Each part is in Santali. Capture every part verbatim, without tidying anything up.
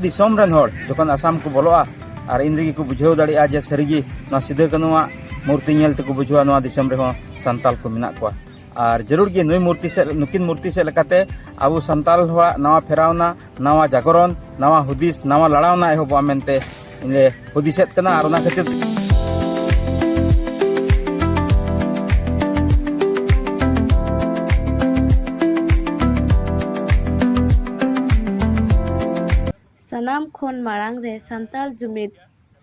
ᱫᱤᱥᱚᱢ ᱨᱮᱱ ᱦᱚᱲ ᱡᱚᱠᱷᱚᱱ ᱟᱥᱟᱢ ᱠᱚ ᱵᱚᱞᱚᱜᱼᱟ, ᱟᱨ ᱤᱱ ᱨᱮᱜᱮ ᱠᱚ ᱵᱩᱡᱷᱟᱹᱣ ᱫᱟᱲᱮᱭᱟᱜᱼᱟ ᱡᱮ ᱥᱟᱹᱨᱤᱜᱮ ᱱᱚᱣᱟ ᱥᱤᱫᱩ ᱠᱟᱹᱱᱩᱣᱟᱜ ᱢᱩᱨᱛᱤ ᱧᱮᱞ ᱛᱮᱠᱚ ᱵᱩᱡᱷᱟᱹᱣᱟ ᱱᱚᱣᱟ ᱫᱤᱥᱚᱢ ᱨᱮᱦᱚᱸ ᱥᱟᱱᱛᱟᱞ ᱠᱚ ᱢᱮᱱᱟᱜ ᱠᱚᱣᱟ᱾ ᱟᱨ ᱡᱟᱹᱨᱩᱲ ᱜᱮ ᱱᱩᱭ ᱢᱩᱨᱛᱤ ᱥᱮᱫ, ᱱᱩᱠᱤᱱ ᱢᱩᱨᱛᱤ ᱥᱮᱫ ᱞᱮᱠᱟᱛᱮ ᱟᱵᱚ ᱥᱟᱱᱛᱟᱞ ᱦᱚᱲᱟᱜ ᱱᱟᱣᱟ ᱯᱷᱮᱨᱟᱣᱱᱟ, ᱱᱟᱣᱟ ᱡᱟᱜᱚᱨᱚᱱ, ᱱᱟᱣᱟ ᱦᱩᱫᱤᱥ, ᱱᱟᱣᱟ ᱞᱟᱲᱟᱣᱱᱟ ᱮᱦᱚᱵᱚᱜᱼᱟ ᱢᱮᱱᱛᱮ ᱤᱧ ᱞᱮ ᱦᱩᱫᱤᱥᱮᱫ ᱠᱟᱱᱟ᱾ ᱟᱨ ᱚᱱᱟ ᱠᱷᱟᱹᱛᱤᱨ ᱛᱮ ᱥᱟᱱᱟᱢ ᱠᱷᱚᱱ ᱢᱟᱲᱟᱝ ᱨᱮ ᱥᱟᱱᱛᱟᱞ ᱡᱩᱢᱤᱫ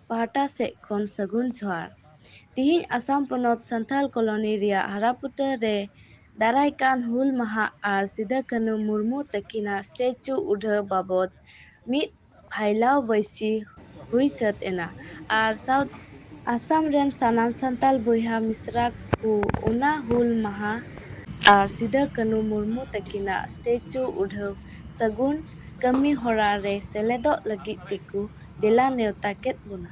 ᱯᱟᱦᱴᱟ ᱥᱮᱫ ᱠᱷᱚᱱ ᱥᱟᱹᱜᱩᱱ ᱡᱚᱦᱟᱨ᱾ ᱛᱤᱦᱤᱧ ᱟᱥᱟᱢ ᱯᱚᱱᱚᱛ ᱥᱟᱱᱛᱟᱞ ᱠᱚᱞᱚᱱᱤ ᱨᱮᱭᱟᱜ ᱦᱟᱨᱟᱯᱩᱴᱟᱹ ᱨᱮ ᱫᱟᱨᱟᱭ ᱠᱟᱱ ᱦᱩᱞ ᱢᱟᱦᱟ ᱟᱨ ᱥᱤᱫᱟᱹ ᱠᱟᱹᱱᱦᱩ ᱢᱩᱨᱢᱩ ᱛᱟᱹᱠᱤᱱᱟᱜ ᱥᱴᱮᱪᱩ ᱩᱰᱷᱟᱹᱣ ᱵᱟᱵᱚᱛ ᱢᱤᱫ ᱯᱷᱟᱭᱞᱟᱣ ᱵᱟᱹᱭᱥᱤ ᱦᱩᱭ ᱥᱟᱹᱛ ᱮᱱᱟ᱾ ᱟᱨ ᱥᱟᱶ ᱟᱥᱟᱢ ᱨᱮᱱ ᱥᱟᱱᱟᱢ ᱥᱟᱱᱛᱟᱞ ᱵᱚᱭᱦᱟ ᱢᱤᱥᱨᱟ ᱠᱚ ᱚᱱᱟ ᱦᱩᱞ ᱢᱟᱦᱟ ᱟᱨ ᱥᱤᱫᱟᱹ ᱠᱟᱹᱱᱦᱩ ᱢᱩᱨᱢᱩ ᱛᱟᱹᱠᱤᱱᱟᱜ ᱥᱴᱮᱪᱩ ᱩᱰᱷᱟᱹᱣ ᱥᱟᱹᱜᱩᱱ ᱠᱟᱹᱢᱤ ᱦᱚᱨᱟ ᱨᱮ ᱥᱮᱞᱮᱫᱚᱜ ᱞᱟᱹᱜᱤᱫ ᱛᱮᱠᱚ ᱫᱮᱞᱟ ᱱᱮᱣᱛᱟ ᱠᱮᱫ ᱵᱚᱱᱟ᱾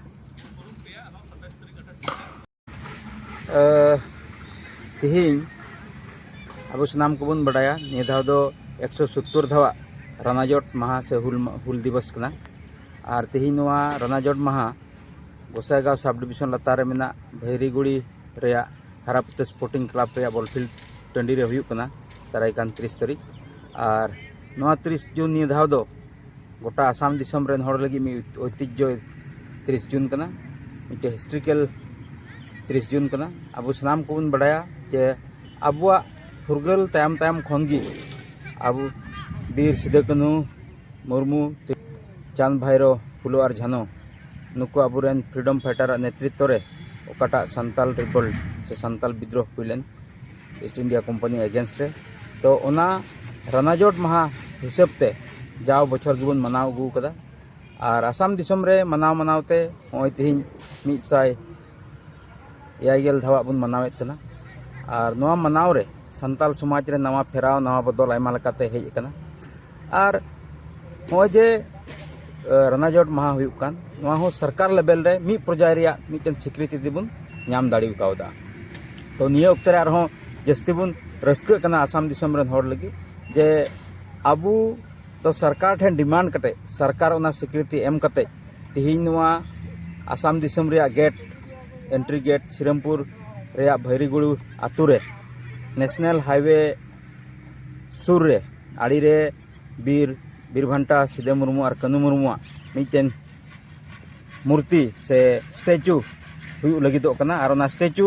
ᱛᱮᱦᱮᱧ ᱟᱵᱚ ᱥᱟᱱᱟᱢ ᱠᱚᱵᱚᱱ ᱵᱟᱰᱟᱭᱟ, ᱱᱤᱭᱟᱹ ᱫᱷᱟᱣ ᱫᱚ ᱮᱠᱥᱚ ᱥᱳᱛᱛᱳᱨ ᱫᱷᱟᱣᱟᱜ ᱨᱟᱱᱟᱡᱚᱴ ᱢᱟᱦᱟ ᱥᱮ ᱦᱩᱞ ᱢᱟ-, ᱦᱩᱞ ᱫᱤᱵᱚᱥ ᱠᱟᱱᱟ᱾ ᱟᱨ ᱛᱮᱦᱮᱧ ᱱᱚᱣᱟ ᱨᱟᱱᱟᱡᱚᱴ ᱢᱟᱦᱟ ᱜᱚᱥᱟᱭᱜᱟᱸᱣ ᱥᱟᱵ ᱰᱤᱵᱤᱥᱚᱱ ᱞᱟᱛᱟᱨ ᱨᱮ ᱢᱮᱱᱟᱜ ᱵᱷᱮᱨᱤᱜᱩᱲᱤ ᱨᱮᱭᱟᱜ ᱦᱟᱨᱟᱯᱩᱛᱟᱹ ᱥᱯᱳᱨᱴᱤᱝ ᱠᱞᱟᱵᱽ ᱨᱮᱭᱟᱜ ᱵᱚᱞ ᱯᱷᱤᱞᱰ ᱴᱟᱺᱰᱤ ᱨᱮ ᱦᱩᱭᱩᱜ ᱠᱟᱱᱟ ᱫᱟᱨᱟᱭ ᱠᱟᱱ ᱛᱤᱨᱤᱥ ᱛᱟᱹᱨᱤᱠᱷ᱾ ᱟᱨ ᱱᱚᱣᱟ ᱛᱤᱨᱤᱥ ᱡᱩᱱ ᱱᱤᱭᱟᱹ ᱫᱷᱟᱣ ᱫᱚ ᱜᱚᱴᱟ ᱟᱥᱟᱢ ᱫᱤᱥᱚᱢ ᱨᱮᱱ ᱦᱚᱲ ᱞᱟᱹᱜᱤᱫ ᱢᱤᱫ ᱳᱭᱛᱤᱡᱽᱡᱷᱚ ᱛᱤᱨᱤᱥ ᱡᱩᱱ ᱠᱟᱱᱟ, ᱢᱤᱫᱴᱮᱱ ᱦᱤᱥᱴᱨᱤᱠᱮᱞ ᱛᱤᱨᱤᱥ ᱡᱩᱱ ᱠᱟᱱᱟ᱾ ᱟᱵᱚ ᱥᱟᱱᱟᱢ ᱠᱚᱵᱚᱱ ᱵᱟᱰᱟᱭᱟ ᱡᱮ ᱟᱵᱚᱣᱟᱜ ᱯᱷᱩᱨᱜᱟᱹᱞ ᱛᱟᱭᱚᱢ ᱛᱟᱭᱚᱢ ᱠᱷᱚᱱ ᱜᱮ ᱟᱵᱚ ᱵᱤᱨ ᱥᱤᱫᱩ ᱠᱟᱹᱱᱦᱩ ᱢᱩᱨᱢᱩ, ᱪᱟᱸᱫᱽ ᱵᱷᱟᱭᱨᱳ, ᱯᱷᱩᱞᱳ ᱟᱨ ᱡᱷᱟᱱᱳ, ᱱᱩᱠᱩ ᱟᱵᱚᱨᱮᱱ ᱯᱷᱨᱤᱰᱚᱢ ᱯᱷᱟᱭᱴᱟᱨᱟᱜ ᱱᱮᱛᱨᱤᱛᱵ ᱨᱮ ᱚᱠᱟᱴᱟᱜ ᱥᱟᱱᱛᱟᱞ ᱨᱤᱵᱷᱳᱞᱴ ᱥᱮ ᱥᱟᱱᱛᱟᱞ ᱵᱤᱫᱽᱨᱳᱦ ᱦᱩᱭ ᱞᱮᱱ ᱤᱥᱴ ᱤᱱᱰᱤᱭᱟ ᱠᱳᱢᱯᱟᱱᱤ ᱮᱜᱮᱱᱥᱴ ᱨᱮ, ᱛᱚ ᱚᱱᱟ ᱨᱟᱱᱟᱡᱚᱴ ᱢᱟᱦᱟ ᱦᱤᱥᱟᱹᱵ ᱛᱮ ᱡᱟᱣ ᱵᱚᱪᱷᱚᱨ ᱜᱮᱵᱚᱱ ᱢᱟᱱᱟᱣ ᱟᱹᱜᱩ ᱟᱠᱟᱫᱟ᱾ ᱟᱨ ᱟᱥᱟᱢ ᱫᱤᱥᱚᱢ ᱨᱮ ᱢᱟᱱᱟᱣ ᱢᱟᱱᱟᱣ ᱛᱮ ᱱᱚᱜᱼᱚᱭ ᱛᱮᱦᱮᱧ ᱢᱤᱫ ᱥᱟᱭ ᱮᱭᱟᱭ ᱜᱮᱞ ᱫᱷᱟᱣᱟᱜ ᱵᱚᱱ ᱢᱟᱱᱟᱣᱮᱫ ᱠᱟᱱᱟ᱾ ᱟᱨ ᱱᱚᱣᱟ ᱢᱟᱱᱟᱣ ᱨᱮ ᱥᱟᱱᱛᱟᱞ ᱥᱚᱢᱟᱡᱽ ᱨᱮ ᱱᱟᱣᱟ ᱯᱷᱮᱨᱟᱣ, ᱱᱟᱣᱟ ᱵᱚᱫᱚᱞ ᱟᱭᱢᱟ ᱞᱮᱠᱟᱛᱮ ᱦᱮᱡ ᱟᱠᱟᱱᱟ᱾ ᱟᱨ ᱱᱚᱜᱼᱚᱭ ᱡᱮ ᱨᱟᱱᱟᱡᱚᱴ ᱢᱟᱦᱟ ᱦᱩᱭᱩᱜ ᱠᱟᱱ, ᱱᱚᱣᱟ ᱦᱚᱸ ᱥᱚᱨᱠᱟᱨ ᱞᱮᱵᱮᱞ ᱨᱮ ᱢᱤᱫ ᱯᱚᱨᱡᱟᱭ ᱨᱮᱭᱟᱜ ᱢᱤᱫᱴᱮᱱ ᱥᱤᱠᱨᱤᱛᱤ ᱵᱚᱱ ᱧᱟᱢ ᱫᱟᱲᱮ ᱠᱟᱣᱫᱟ᱾ ᱛᱚ ᱱᱤᱭᱟᱹ ᱚᱠᱛᱮ ᱨᱮ ᱟᱨᱦᱚᱸ ᱡᱟᱹᱥᱛᱤ ᱵᱚᱱ ᱨᱟᱹᱥᱠᱟᱹᱜ ᱠᱟᱱᱟ ᱟᱥᱟᱢ ᱫᱤᱥᱚᱢ ᱨᱮᱱ ᱦᱚᱲ ᱞᱟᱹᱜᱤᱫ ᱡᱮ ᱟᱵᱚ ᱛᱚ ᱥᱚᱨᱠᱟᱨ ᱴᱷᱮᱱ ᱰᱤᱢᱟᱱᱰ ᱠᱟᱛᱮ, ᱥᱚᱨᱠᱟᱨ ᱚᱱᱟ ᱥᱤᱠᱨᱤᱛᱤ ᱮᱢ ᱠᱟᱛᱮ, ᱛᱮᱦᱮᱧ ᱱᱚᱣᱟ ᱟᱥᱟᱢ ᱫᱤᱥᱚᱢ ᱨᱮᱭᱟᱜ ᱜᱮᱴ, ᱮᱱᱴᱨᱤ ᱜᱮᱴ ᱥᱤᱨᱟᱢᱯᱩᱨ ᱨᱮᱭᱟᱜ ᱵᱷᱟᱭᱨᱤᱜᱩᱲᱩ ᱟᱛᱳ ᱨᱮ ᱱᱮᱥᱱᱟᱞ ᱦᱟᱭᱣᱮ ᱥᱩᱨ ᱨᱮ ᱟᱲᱮ ᱨᱮ ᱵᱤᱨ ᱵᱤᱨᱵᱷᱟᱱᱴᱟ ᱥᱤᱫᱟᱹ ᱢᱩᱨᱢᱩ ᱟᱨ ᱠᱟᱹᱱᱩ ᱢᱩᱨᱢᱩᱣᱟᱜ ᱢᱤᱫᱴᱮᱱ ᱢᱩᱨᱛᱤ ᱥᱮ ᱥᱴᱮᱪᱩ ᱦᱩᱭᱩᱜ ᱞᱟᱹᱜᱤᱫᱚᱜ ᱠᱟᱱᱟ᱾ ᱟᱨ ᱚᱱᱟ ᱥᱴᱮᱪᱩ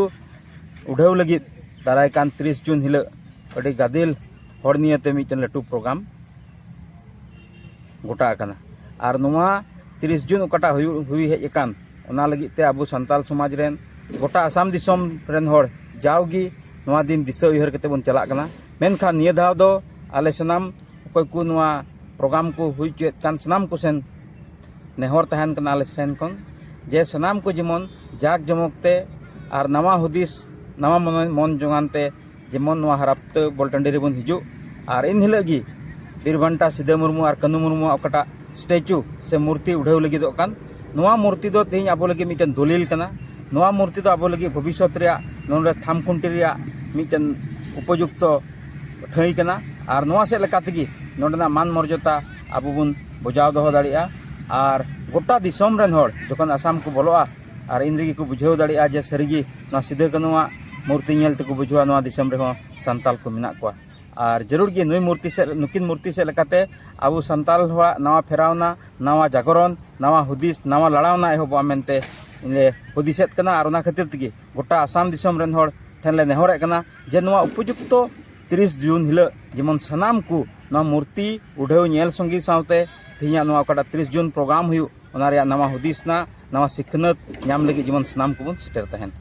ᱩᱰᱷᱟᱹᱣ ᱞᱟᱹᱜᱤᱫ ᱫᱟᱨᱟᱭ ᱠᱟᱱ ᱛᱤᱨᱤᱥ ᱡᱩᱱ ᱦᱤᱞᱳᱜ ᱟᱹᱰᱤ ᱜᱟᱫᱮᱞ ᱦᱚᱲ ᱱᱤᱭᱟᱹᱛᱮ ᱢᱤᱫᱴᱮᱱ ᱞᱟᱹᱴᱩ ᱯᱨᱳᱜᱨᱟᱢ ᱜᱚᱴᱟ ᱟᱠᱟᱱᱟ᱾ ᱟᱨ ᱱᱚᱣᱟ ᱛᱤᱨᱤᱥ ᱡᱩᱱ ᱚᱠᱟᱴᱟᱜ ᱦᱩᱭᱩᱜ, ᱦᱩᱭ ᱦᱮᱡ ᱟᱠᱟᱱ, ᱚᱱᱟ ᱞᱟᱹᱜᱤᱫ ᱛᱮ ᱟᱵᱚ ᱥᱟᱱᱛᱟᱞ ᱥᱚᱢᱟᱡᱽ ᱨᱮᱱ, ᱜᱚᱴᱟ ᱟᱥᱟᱢ ᱫᱤᱥᱚᱢ ᱨᱮᱱ ᱦᱚᱲ ᱡᱟᱣᱜᱮ ᱱᱚᱣᱟ ᱫᱤᱱ ᱫᱤᱥᱟᱹ ᱩᱭᱦᱟᱹᱨ ᱠᱟᱛᱮ ᱵᱚᱱ ᱪᱟᱞᱟᱜ ᱠᱟᱱᱟ᱾ ᱢᱮᱱᱠᱷᱟᱱ ᱱᱤᱭᱟᱹ ᱫᱷᱟᱣ ᱫᱚ ᱟᱞᱮ ᱥᱟᱱᱟᱢ ᱚᱠᱚᱭ ᱠᱚ ᱱᱚᱣᱟ ᱯᱨᱳᱜᱨᱟᱢ ᱠᱚ ᱦᱩᱭ ᱦᱚᱪᱚᱭᱮᱫ ᱠᱟᱱ, ᱥᱟᱱᱟᱢ ᱠᱚ ᱥᱮᱱ ᱱᱮᱦᱚᱨ ᱛᱟᱦᱮᱱ ᱠᱟᱱᱟ ᱟᱞᱮ ᱴᱷᱮᱱ ᱠᱷᱚᱱ, ᱡᱮ ᱥᱟᱱᱟᱢ ᱠᱚ ᱡᱮᱢᱚᱱ ᱡᱟᱠ ᱡᱚᱢᱚᱠ ᱛᱮ ᱟᱨ ᱱᱟᱣᱟ ᱦᱩᱫᱤᱥ, ᱱᱟᱣᱟ ᱢᱚᱱᱮ, ᱢᱚᱱ ᱡᱚᱝᱟᱱ ᱛᱮ ᱡᱮᱢᱚᱱ ᱱᱚᱣᱟ ᱦᱟᱨᱟᱯᱛᱟᱹ ᱵᱚᱞ ᱴᱟᱺᱰᱤ ᱨᱮᱵᱚᱱ ᱦᱤᱡᱩᱜ᱾ ᱟᱨ ᱮᱱ ᱦᱤᱞᱳᱜ ᱜᱮ ᱵᱤᱨᱵᱷᱟᱱᱴᱟ ᱥᱤᱫᱟᱹ ᱢᱩᱨᱢᱩ ᱟᱨ ᱠᱟᱹᱱᱩ ᱢᱩᱨᱢᱩᱣᱟᱜ ᱚᱠᱟᱴᱟᱜ ᱥᱴᱮᱪᱩ ᱥᱮ ᱢᱩᱨᱛᱤ ᱩᱰᱷᱟᱹᱣ ᱞᱟᱹᱜᱤᱫᱚᱜ ᱠᱟᱱ, ᱱᱚᱣᱟ ᱢᱩᱨᱛᱤ ᱫᱚ ᱛᱮᱦᱮᱧ ᱟᱵᱚ ᱞᱟᱹᱜᱤᱫ ᱢᱤᱫᱴᱮᱱ ᱫᱚᱞᱤᱞ ᱠᱟᱱᱟ᱾ ᱱᱚᱣᱟ ᱢᱩᱨᱛᱤ ᱫᱚ ᱟᱵᱚ ᱞᱟᱹᱜᱤᱫ ᱵᱷᱚᱵᱤᱥᱥᱚᱛ ᱨᱮᱭᱟᱜ ᱱᱚᱰᱮ ᱛᱷᱟᱢ ᱠᱷᱩᱱᱴᱤ ᱨᱮᱭᱟᱜ ᱢᱤᱫᱴᱮᱱ ᱩᱯᱚᱡᱩᱠᱛᱚ ᱴᱷᱟᱹᱭ ᱠᱟᱱᱟ᱾ ᱟᱨ ᱱᱚᱣᱟ ᱥᱮᱫ ᱞᱮᱠᱟ ᱛᱮᱜᱮ ᱱᱚᱰᱮᱱᱟᱜ ᱢᱟᱱ ᱢᱚᱨᱡᱟᱫᱟ ᱟᱵᱚ ᱵᱚᱱ ᱵᱚᱡᱟᱣ ᱫᱚᱦᱚ ᱫᱟᱲᱮᱭᱟᱜᱼᱟ᱾ ᱟᱨ ᱜᱚᱴᱟ ᱫᱤᱥᱚᱢ ᱨᱮᱱ ᱦᱚᱲ ᱡᱚᱠᱷᱚᱱ ᱟᱥᱟᱢ ᱠᱚ ᱵᱚᱞᱚᱜᱼᱟ, ᱟᱨ ᱤᱱ ᱨᱮᱜᱮ ᱠᱚ ᱵᱩᱡᱷᱟᱹᱣ ᱫᱟᱲᱮᱭᱟᱜᱼᱟ ᱡᱮ ᱥᱟᱹᱨᱤᱜᱮ ᱱᱚᱣᱟ ᱥᱤᱫᱟᱹ ᱠᱟᱹᱱᱩᱣᱟᱜ ᱢᱩᱨᱛᱤ ᱧᱮᱞ ᱛᱮᱠᱚ ᱵᱩᱡᱷᱟᱹᱣᱟ ᱱᱚᱣᱟ ᱫᱤᱥᱚᱢ ᱨᱮᱦᱚᱸ ᱥᱟᱱᱛᱟᱞ ᱠᱚ ᱢᱮᱱᱟᱜ ᱠᱚᱣᱟ᱾ ᱟᱨ ᱡᱟᱹᱨᱩᱲ ᱜᱮ ᱱᱩᱭ ᱢᱩᱨᱛᱤ ᱥᱮᱫ, ᱱᱩᱠᱤᱱ ᱢᱩᱨᱛᱤ ᱥᱮᱫ ᱞᱮᱠᱟᱛᱮ ᱟᱵᱚ ᱥᱟᱱᱛᱟᱞ ᱦᱚᱲᱟᱜ ᱱᱟᱣᱟ ᱯᱷᱮᱨᱟᱣᱱᱟ, ᱱᱟᱣᱟ ᱡᱟᱜᱚᱨᱚᱱ, ᱱᱟᱣᱟ ᱦᱩᱫᱤᱥ, ᱱᱟᱣᱟ ᱞᱟᱲᱟᱣᱱᱟ ᱮᱦᱚᱵᱚᱜᱼᱟ ᱢᱮᱱᱛᱮ ᱞᱮ ᱦᱩᱫᱤᱥᱮᱫ ᱠᱟᱱᱟ᱾ ᱟᱨ ᱚᱱᱟ ᱠᱷᱟᱹᱛᱤᱨ ᱛᱮᱜᱮ ᱜᱚᱴᱟ ᱟᱥᱟᱢ ᱫᱤᱥᱚᱢ ᱨᱮᱱ ᱦᱚᱲ ᱴᱷᱮᱱ ᱞᱮ ᱱᱮᱦᱚᱨᱮᱫ ᱠᱟᱱᱟ ᱡᱮ ᱱᱚᱣᱟ ᱩᱯᱚᱡᱩᱠᱛᱚ ᱛᱤᱨᱤᱥ ᱡᱩᱱ ᱦᱤᱞᱳᱜ ᱡᱮᱢᱚᱱ ᱥᱟᱱᱟᱢ ᱠᱚ ᱱᱚᱣᱟ ᱢᱩᱨᱛᱤ ᱩᱰᱷᱟᱹᱣ ᱧᱮᱞ ᱥᱚᱸᱜᱮ ᱥᱟᱶᱛᱮ ᱛᱮᱦᱮᱧᱟᱜ ᱱᱚᱣᱟ ᱚᱠᱟᱴᱟᱜ ᱛᱤᱨᱤᱥ ᱡᱩᱱ ᱯᱨᱳᱜᱨᱟᱢ ᱦᱩᱭᱩᱜ, ᱚᱱᱟ ᱨᱮᱭᱟᱜ ᱱᱟᱣᱟ ᱦᱩᱫᱤᱥ ᱨᱮᱱᱟᱜ ᱱᱟᱣᱟ ᱥᱤᱠᱷᱱᱟᱹᱛ ᱧᱟᱢ ᱞᱟᱹᱜᱤᱫ ᱡᱮᱢᱚᱱ ᱥᱟᱱᱟᱢ ᱠᱚᱵᱚᱱ ᱥᱮᱴᱮᱨ ᱛᱟᱦᱮᱱ᱾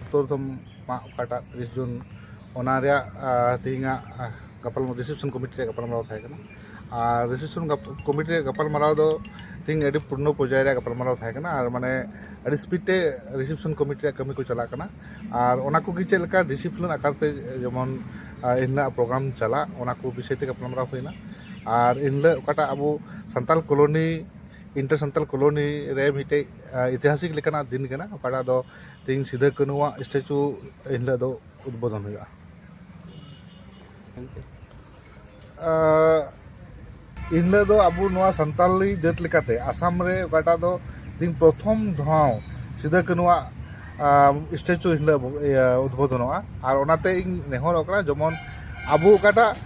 ᱩᱛᱛᱚᱨ ᱫᱷᱚᱢ ᱢᱟ ᱚᱠᱟᱴᱟᱜ ᱛᱤᱨᱤᱥ ᱡᱩᱱ, ᱚᱱᱟ ᱨᱮᱭᱟᱜ, ᱟ, ᱛᱮᱦᱮᱧᱟᱜ, ᱟ, ᱜᱟᱯᱟᱞ, ᱨᱤᱥᱮᱯᱥᱚᱱ ᱠᱚᱢᱤᱴᱤ ᱨᱮᱭᱟᱜ ᱜᱟᱯᱟᱞᱢᱟᱨᱟᱣ ᱛᱟᱦᱮᱸ ᱠᱟᱱᱟ᱾ ᱟᱨ ᱨᱤᱥᱮᱯᱥᱚᱱ ᱜᱟᱯ-, ᱠᱚᱢᱤᱴᱤ ᱨᱮᱭᱟᱜ ᱜᱟᱯᱟᱞᱢᱟᱨᱟᱣ ᱫᱚ ᱛᱮᱦᱮᱧ ᱟᱹᱰᱤ ᱯᱩᱨᱱᱚ ᱯᱚᱨᱡᱟᱭ ᱨᱮᱭᱟᱜ ᱜᱟᱯᱟᱞᱢᱟᱨᱟᱣ ᱛᱟᱦᱮᱸ ᱠᱟᱱᱟ᱾ ᱟᱨ ᱢᱟᱱᱮ ᱟᱹᱰᱤ ᱥᱯᱤᱰ ᱛᱮ ᱨᱤᱥᱮᱯᱥᱚᱱ ᱠᱚᱢᱤᱴᱤ ᱨᱮᱭᱟᱜ ᱠᱟᱹᱢᱤ ᱠᱚ ᱪᱟᱞᱟᱜ ᱠᱟᱱᱟ᱾ ᱟᱨ ᱚᱱᱟ ᱠᱚᱜᱮ ᱪᱮᱫ ᱞᱮᱠᱟ ᱰᱤᱥᱤᱯᱞᱤᱱ ᱟᱠᱟᱨ ᱛᱮ ᱡᱮᱢᱚᱱ, ᱟ, ᱮᱱ ᱦᱤᱞᱳᱜ ᱯᱨᱳᱜᱨᱟᱢ ᱪᱟᱞᱟᱜ, ᱚᱱᱟ ᱠᱚ ᱵᱤᱥᱚᱭ ᱛᱮ ᱜᱟᱯᱟᱞᱢᱟᱨᱟᱣ ᱦᱩᱭᱱᱟ᱾ ᱟᱨ ᱮᱱ ᱦᱤᱞᱳᱜ ᱚᱠᱟᱴᱟᱜ ᱟᱵᱚ Santal colony, inter Santal colony ᱨᱮ ᱢᱤᱫᱴᱮᱡ, ᱟ, ᱤᱛᱤᱦᱟᱥᱤᱠ ᱞᱮᱠᱟᱱᱟᱜ ᱫᱤᱱ ᱠᱟᱱᱟ, ᱚᱠᱟᱴᱟᱜ ᱫᱚ ᱛᱮᱦᱮᱧ ᱥᱤᱫᱟᱹ ᱠᱟᱹᱱᱩᱣᱟᱜ ᱥᱴᱮᱪᱩ ᱮᱱ ᱦᱤᱞᱳᱜ ᱫᱚ ᱩᱫᱵᱳᱫᱷᱚᱱ ᱦᱩᱭᱩᱜᱼᱟ᱾ ᱟ, ᱮᱱᱦᱤᱞᱳᱜ ᱫᱚ ᱟᱵᱚ ᱱᱚᱣᱟ ᱥᱟᱱᱛᱟᱲᱤ ᱡᱟᱹᱛ ᱞᱮᱠᱟᱛᱮ ᱟᱥᱟᱢ ᱨᱮ ᱚᱠᱟᱴᱟᱜ ᱫᱚ ᱛᱤᱦᱤᱧ ᱯᱨᱚᱛᱷᱚᱢ ᱫᱷᱟᱣ ᱥᱤᱫᱟᱹ ᱠᱟᱹᱱᱩᱣᱟᱜ ᱥᱴᱮᱪᱩ ᱮᱱᱦᱤᱞᱳᱜ ᱤᱭᱟᱹ ᱩᱫᱵᱳᱫᱷᱚᱱᱚᱜᱼᱟ᱾ ᱟᱨ ᱚᱱᱟᱛᱮ ᱤᱧ ᱱᱮᱦᱚᱨᱚᱜ ᱠᱟᱱᱟ, ᱡᱮᱢᱚᱱ ᱟᱵᱚ ᱚᱠᱟᱴᱟᱜ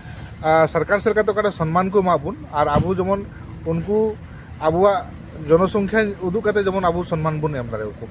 ᱟᱨ ᱥᱚᱨᱠᱟᱨ ᱥᱮᱫ ᱠᱟᱛᱮ ᱚᱠᱟᱴᱟᱜ ᱥᱚᱱᱢᱟᱱ ᱠᱚ ᱮᱢᱟ ᱵᱚᱱ, ᱟᱨ ᱟᱵᱚ ᱡᱮᱢᱚᱱ ᱩᱱᱠᱩ ᱟᱵᱚᱣᱟᱜ ᱡᱚᱱᱚᱥᱚᱝᱠᱷᱟ ᱩᱫᱩᱜ ᱠᱟᱛᱮ ᱡᱮᱢᱚᱱ ᱟᱵᱚ ᱥᱚᱱᱢᱟᱱ ᱵᱚᱱ ᱮᱢ ᱫᱟᱲᱮᱭᱟᱠᱚ᱾